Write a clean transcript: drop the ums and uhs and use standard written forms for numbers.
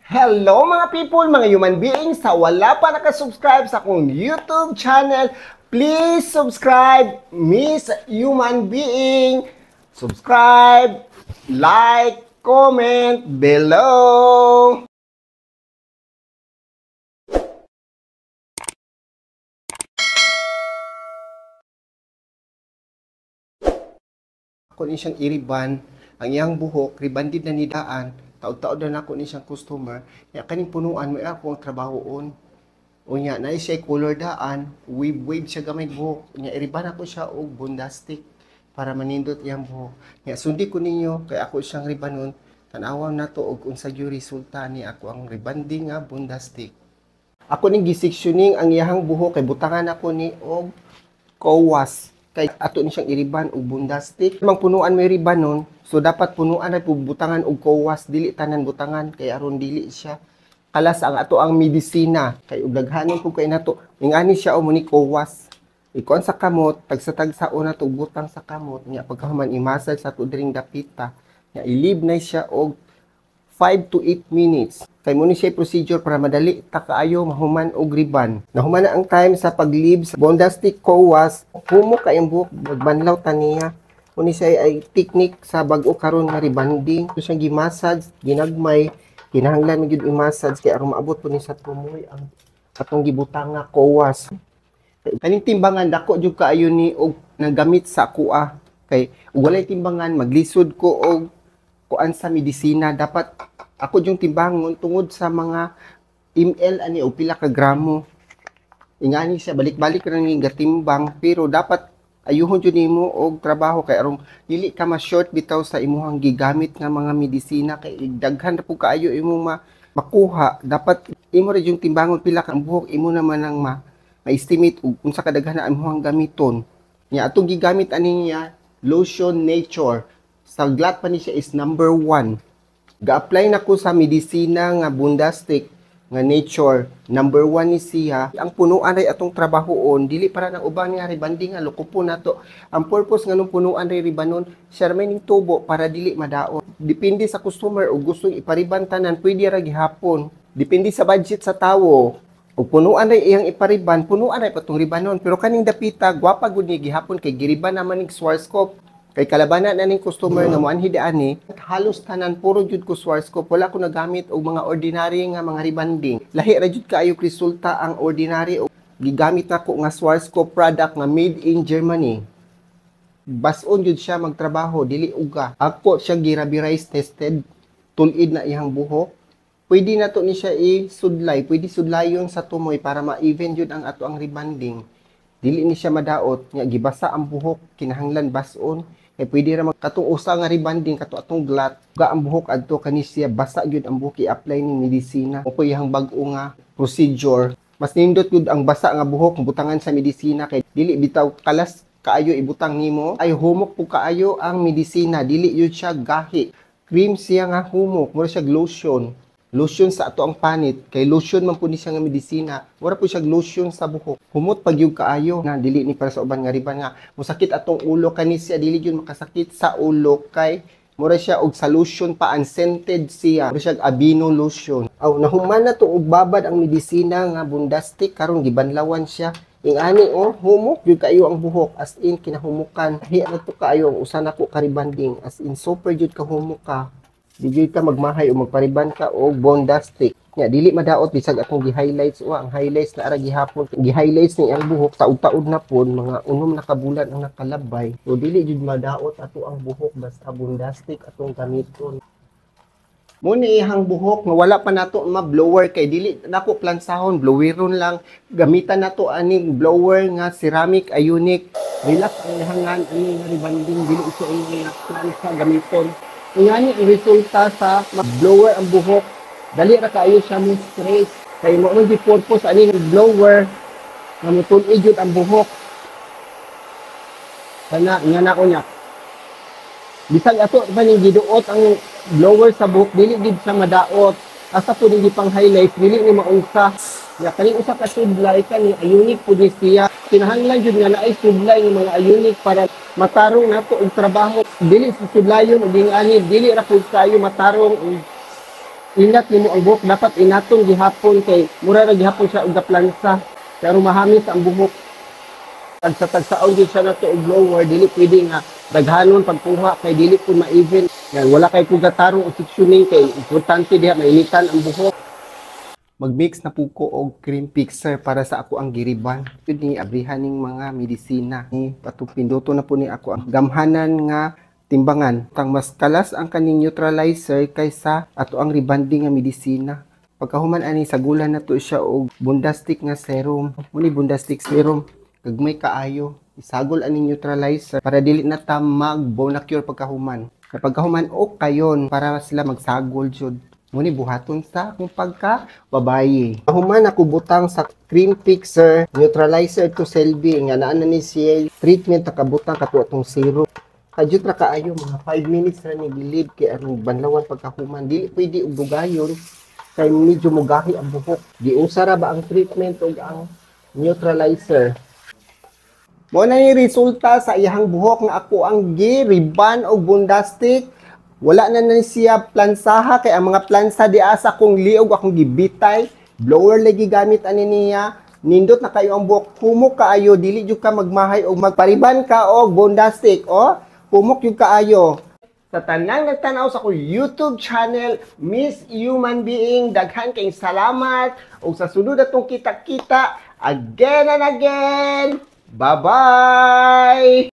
Hello mga people, mga human beings, sa wala pa nakasubscribe sa akong YouTube channel, please subscribe, Miss Human Being. Subscribe, like, comment below. Ako ni siyang iriban, ang iyang buhok, ribandid na nidaan, taod-taod na nako ni siyang customer, ya kaning punuan mo ako ang trabahoon. Unya na siya color daan, wave wave siya gamay buhok. Unya iriban ako siya og bondastic para manindot iyang buhok. Nya sundi ko ninyo kay ako siyang ribanon, tan-awa nato og unsa gyud resulta ni ako ang rebanding nga bondastic. Ako ning gisectioning ang iyahang buhok kay butangan ako ni og kowas. Kay ato ni siyang iriban og bondastic. Mang punuan may ribanon, so dapat punuan ay butangan og kowas, dili tanan butangan kay aron dili siya kalas ang ato ang medisina. Kay og daghanon pud kay nato, ingani siya o mo ni kowas. Ikuan sa kamot, tagsa-tagsa o nato butang sa kamot, nya pagkahuman i-massage sa ato diring dapita, nya i-leave na siya og 5 to 8 minutes. Kay mo ni siya procedure para madali ta kaayo mahuman og riban. Nahuman na ang time sa pag-leave sa bondastic kowas, humok kay ang buhok, magbanlaw ta niya. Mo ni siya ay technique sa bag-o karon nga rebanding. So siyang gi-massage, ginagmay, kinahanglan man gyud i-massage kay aron maabot po ni sa tumoy ang atong gibutang nga kowas. Kaning timbangan dako jud kaayo ni og nagamit sa akoa. Kay ug walay timbangan maglisod ko og kuan sa medisina, dapat ako yung timbangon tungod sa mga ml ani o pila ka gramo. Ingani siya balik-balik ra ni gatimbang, pero dapat ayuhon jud nimo og trabaho kay aron dili ka ma-short bitaw sa imuhang gigamit nga mga medisina kay daghan ra pud kaayo imong makuha. Dapat imo ra yung timbangon pila ka buhok, imo naman ang ma-estimate og unsa kadaghan na imuhang gamiton. Nya atong gigamit ani niya lotion nature. Sa glat pa ni siya is number 1. Ga-apply na ko sa medisina nga bondastic nga nature, number 1 ni siya. Ang punuan ay atong trabahoon, dili para ng uban nga rebanding nga lukupo nato. Ang purpose nga nung punuan ray ribanon, siya may ning tubo para dili madaot. Depende sa customer og gustong ipariban tanan, pwede ra gihapon. Depende sa budget sa tawo. Og punuan ray iyang ipariban, punuan ray patong ribanon. Pero kaning dapita, gwapa gud ni gihapon kay giriban naman ning Schwarzkopf. Kay kalabanan na ning customer nga moanhi ani, halos tanan puro jud ko Schwarzkopf, wala ko nagamit og mga ordinary nga mga rebanding. Lahi ra jud kaayo resulta ang ordinary og gigamit nako nga Schwarzkopf product nga made in Germany. Bason jud siya magtrabaho, dili uga. Ako siya gi-rubberized tested, tulid na iyang buhok. Pwede na to ni siya i-sudlay, pwede sudlayon sa tumoy para ma-even jud ang ato ang rebanding. Dili ni siya madaot, nya gibasa ang buhok, kinahanglan bason. Kay pwede ra magkatong usa nga rebanding kato atong glat, ga ang buhok adto kani siya basa gyud ang buhok, i-apply ning medisina. O iyang bag-o nga procedure. Mas nindot gyud ang basa nga buhok butangan sa medisina kay dili bitaw kalas kaayo ibutang nimo, ay humok pud kaayo ang medisina, dili gyud siya gahi. Cream siya nga humok, mura siya lotion. Lotion sa ato ang panit, kay lotion man pud ni siya nga medisina, mura pud siya lotion sa buhok. Humot pag gyud kaayo na dili ni para sa uban nga riban nga mosakit atong ulo kani siya, dili gyud makasakit sa ulo kay mura siya og solution pa, unscented siya, mura siya Aveeno lotion. Aw nahuman na to og babad ang medisina nga bondastic, karon gibanlawan siya. Ingani oh, humok gyud kaayo ang buhok, as in kinahumukan. Hi na to kaayo ang usa nako ka rebanding, as in super jud ka humok ka. Di gyud ka magmahay o magpariban ka og bondastic. Nya dili madaot bisag akong gi-highlights o ang highlights na ara gihapon. Gi-highlights ni ang buhok taud-taud na pod, mga unom na ka bulan ang nakalabay. So dili jud madaot ato ang buhok basta bondastic atong gamiton. Mo ni iyang buhok nga wala pa nato ma-blower kay dili nako plansahon, bloweron lang. Gamitan nato aning blower nga ceramic ionic. Relax ang ihangan ani nga rebanding, dili siya nga plansa gamiton. Ingani ang resulta sa blower ang buhok, dali ra kaayo siya mo straight. Kay mo man gi purpose ani nga blower nga mutun-i jud ang buhok. Kana nga nako niya. Bisag ato pa ning giduot ang blower sa buhok, dili gid siya madaot. Asa pud ning gipang highlight, dili ni maunsa. Ya kaning usa ka sudlay kani ionic pud ni siya. Kinahanglan jud nga naay sudlay nga mga ionic para matarong nato og trabaho. Dili sa sudlayon og ingani, dili ra pud kayo matarong og Ingat nimo ang buhok, dapat inaton gihapon kay mura ra gihapon siya og gaplansa. Pero mahamis ang buhok. Tagsa-tagsaon gyud siya nato og blower, dili pwede nga daghanon pagkuha kay dili pud ma-even. Yan, wala kay kugatarong og sectioning kay importante diha mainitan ang buhok. Mag-mix na po ko og cream fixer para sa ako ang giriban. Yun ni abrihan ning mga medisina. Ni patong pinduto na po ni ako ang gamhanan nga timbangan. Tang mas kalas ang kaning neutralizer kaysa ato ang rebanding nga medisina. Pagkahuman ani, sagulan na to siya og Bondastic nga serum. Muni Bondastic serum, gagmay kaayo. Isagol ani neutralizer para dili na ta mag Bonacure pagkahuman. Kapag kahuman o kayon para sila magsagol jud. Muni buhaton sa akong pagka babaye. Human ako butang sa cream fixer, neutralizer to selbi nga naa na ni siya treatment, nakabutang kato atong serum. Kadyot ra kaayo, mga 5 minutes ra ni gilid kay aron banlawan pagkahuman. Dili pwede og dugayon kay medyo mugahi ang buhok. Giusa ra ba ang treatment ug ang neutralizer. Mo na ni resulta sa iyang buhok nga ako ang gi-reband og Bondastic. Wala na na siya plansaha kay ang mga plansa di asa kong liog akong gibitay. Blower lagi gamit ani niya. Nindot na kayo ang buhok. Humok kaayo, dili jud ka magmahay og magpariban ka og Bondastic. Oh, humok jud kaayo. Sa tanang nagtanaw sa akong YouTube channel, Miss Human Being, daghan kayong salamat. Ug sa sunod atong kita-kita, again and again. Bye-bye!